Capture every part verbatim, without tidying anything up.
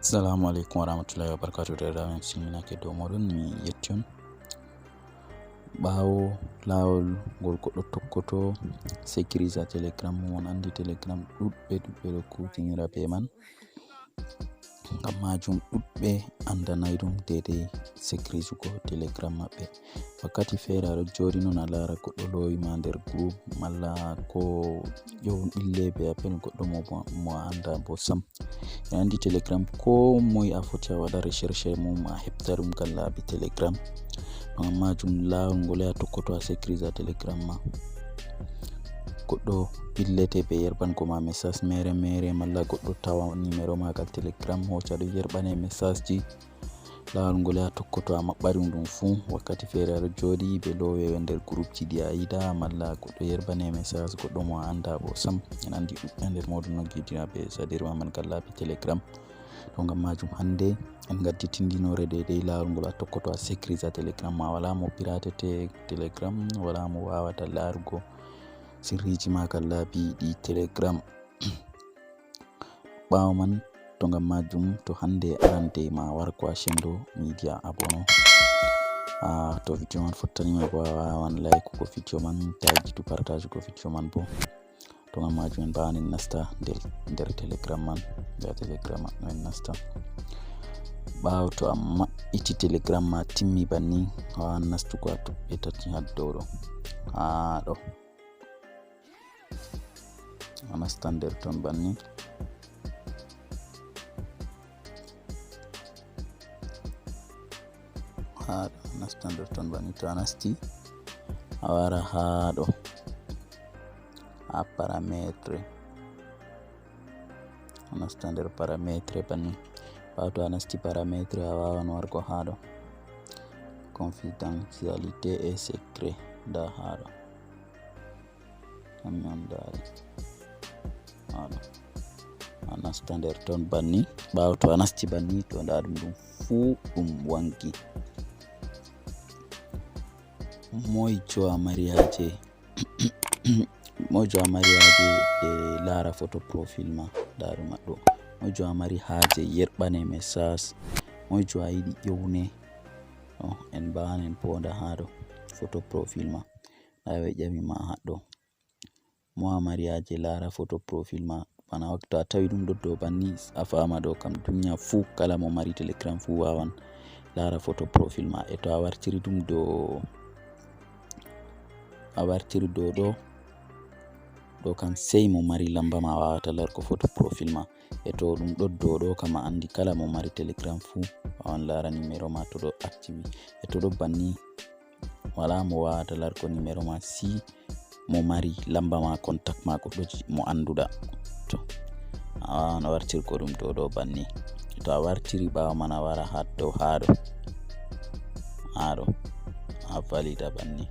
Assalamu aleykum warahmatullahi wabarakatuh. Dada, min silminake dow moɗon, mi yetti on. Ɓaawo laawol ngol goɗɗo tokkoto sécurisa Telegram mum, on anndi Telegram ɗuɗɓe ɗuɗɓe ɗo kuutinira bee man. Ngam maajum ɗuɗɓe anndanay ɗum deydey sécuriser-go Telegram maɓɓe. Wakkati feere a ɗo jooɗi non a laara goɗɗo loowi ma nder group malla ko ƴown ɓille bee appel goɗɗo mo, mo a annda boo sam. En anndi Telegram koo moy a foti a waɗa recherche mum a heɓta ɗum ngam laabi Telegram. Ngam maajum laawol ngol a tokkoto a sécuriser Telegram ma. Goɗɗo ɓillete bee yerɓango ma message meere meere malla goɗɗo tawa numéro ma gal Telegram hooca ɗo yerɓane messageji. Laawol ngol a tokkoto a maɓɓa ɗum ɗum fuu. Wakkati feere a ɗo jooɗi ɓe loowe nder groupji ɗi a yiɗa malla goɗɗo yerɓane message goɗɗo mo a annda boo sam. En anndi ɗuɗɓe nder mooɗon no giidina bee sadir ma man gal laabi Telegram. To ngam maajum hannde en ngaddi tinndinoore deydey laawol ngol a tokkoto a sécuriser Telegram ma. Walaa mo piratete Telegram, walaa mo waawata laarugo sirriiji ma gal laabi ɗi Telegram. Ɓaawo man, to ngam maajum, to hannde arande ma war ko a sendo media abono. Ah, to video man fottani ma boo a waawan like ko video man, tagi to partage ko video man boo. To ngam maajum en mbaawan en nasta nder, nder Telegram man, nder Telegram man en nasta. Ɓaawo to a maɓɓiti Telegram ma timmi banni, a waawan nastugo a toɓɓe tati haa dow ɗo. Haa ɗo. A nastan nder ton banni. Haa ɗo, a nastan nder ton banni. To a nasti, a wara haa ɗo. Haa parametre. A nasta nder parametre banni. Ɓaawo to a nasti parametre, a waawan wargo haa ɗo. Confidentialité et secret. Ndaa haa ɗo. Ɗon mi on ndaari. Haa ɗo. A nasta nder ton banni. Ɓaawo to a nasti banni, to ndaa ɗum, ɗum fuu ɗum wangi. Moyjo a mari haaje, moyjo a mari haaje e laara foto profil ma, ndaa ɗum ɗo. Moyjo a mari haaje yerɓane message, moyjo a yiɗi ƴowne. No, en mbaawan en poonda haa ɗo foto profil ma. Ndaa ɓe ƴami ma haa ɗo. Mo a mari haaje laara foto profil ma. Bana waktu a tawi ɗum ɗo dow banni, a faama ɗo kam, duniya fuu kala mo mari Telegram fuu waawan laara foto profil ma. E to a wartiri ɗum dow, a wartiri dow ɗo, ɗo kam sey mo mari lamba ma waawata largo foto profil ma. E to ɗum ɗo dow ɗo kam a anndi kala mo mari Telegram fuu waawan laara numéro ma to ɗo activi. E to ɗo banni, walaa mo waawata largo numéro ma si mo mari lamba ma contact ma goɗɗo ji mo annduɗa. To a waawan a wartirgo ɗum dow ɗo banni. To a wartiri ɓaawo man a wara haa dow haa ɗo. Haa ɗo. A valida banni.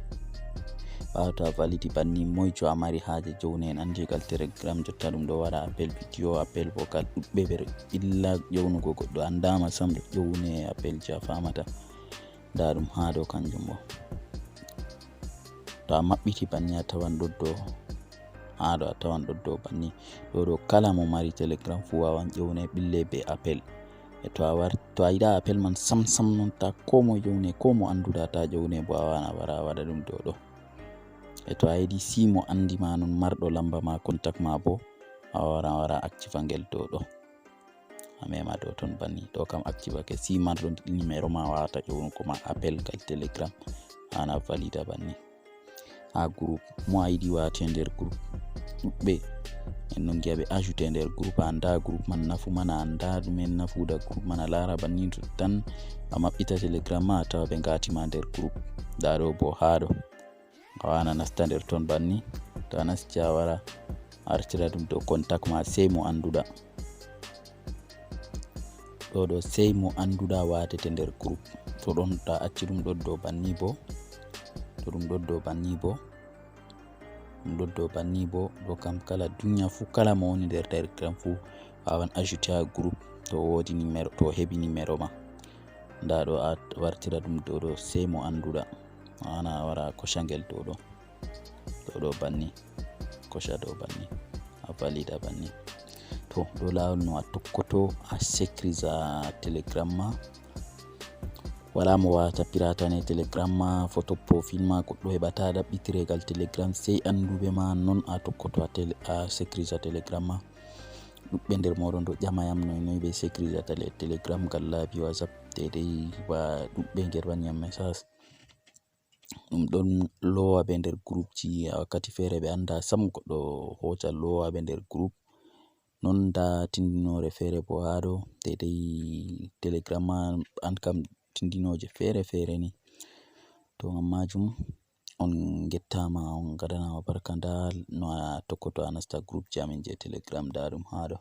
Ɓaawo to a validi banni, moyjo a mari haaje ƴowne en anndi gal Telegram jotta ɗum ɗo waɗa appel video, appel vocal ɗuɗɓe ɓe ɓilla ƴownugo goɗɗo anndaama sam ɗo ƴowne appelji a faamata. Ndaa ɗum haa ɗo kanjum bo. To a maɓɓiti banni a tawan ɗo dow, haa ɗo a tawan ɗo dow banni. Ɗo ɗo kala mo mari Telegram fuu waawan ƴowne ɓille bee appel. E to a war, to a yiɗa appel man sam sam non ta koo moy ƴowne, koo mo annduɗa ta ƴowne bo a waawan a wara a waɗa ɗum dow ɗo. E to a yiɗi si mo anndi ma non marɗo lamba ma contact ma bo a wara a wara activa ngel dow ɗo. A mema dow ton banni. Ɗo kam activake si marɗo numéro ma waawata ƴownugo ma appel gal Telegram. An a valida banni. Haa group mo a yiɗi waate nder group ɗuɗɓe. En non ngi'a ɓe ajouté nder group, a annda group man nafu man, a annda ɗume nafuuda group man, a laara banni to tan a maɓɓita Telegram ma a tawa ɓe ngaati ma nder group. Ndaa ɗo bo haa ɗo. A waawan a nasta nder ton banni. To a nasti a wara a artira ɗum dow contact ma sey mo annduɗa. Ɗo ɗo sey mo annduɗa waatete nder group. To ɗon to a acci ɗum ɗo dow banni bo. To ɗum ɗo dow banni bo. Ɗum ɗo dow banni bo. Ɗo kam kala duniya fuu kala mo woni nder Telegram fuu waawan ajouté haa group to woodi numéro, to o heɓi numéro ma. Ndaa ɗo a wartira ɗum dow ɗo sey mo annduɗa. A waawan a wara a koca ngel dow ɗo. Ɗo ɗo banni. Koca ɗo banni. A valida banni. To ɗo laawol no a tokkoto a sécurisa Telegram ma. Wala mo wawata piratane Telegram ma, photo profil ma, goɗɗo heɓata ɗaɓɓitiregal Telegram, sey anduɓe ma. Non a tokkoto a tele-, a sécurisa Telegram ma. Ɗuɗɓe nder moɗon ɗo ƴama yam noy noy ɓe sécurisa tele-, Telegram gal laabi WhatsApp, deydey ba ɗuɗɓe nder wani yam message. Ɗum ɗon lowa ɓe nder groupji, a wakkati feere ɓe anda sam goɗɗo hoca lowa ɓe nder group. Non nda tindinore feere bo haa ɗo, deydey Telegram ma an kam tindinoje feere feere ni. To ngam majum on ngettama, on gadanama barka. Nda no a tokkoto a nasta groupji amin je Telegram, nda ɗum haa ɗo.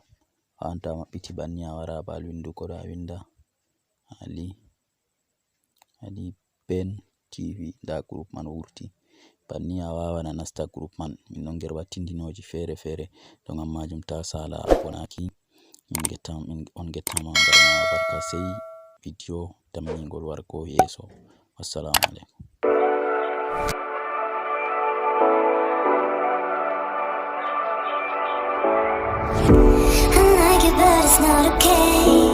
Haa anta maɓɓiti banni a wara bal winduko ɗo a winda Ali, Ali Ben T V, nda group man wurti. Banni a wawan a nasta group man. Min ɗon nder wa tindinoji feere feere. To ngam majum ta sala a bonaki. Min ngetta-, min, on ngettama on gadanama barka, sey video tamningol wargo yeeso. Wassalamu alaikum. I like it, but it's not okay.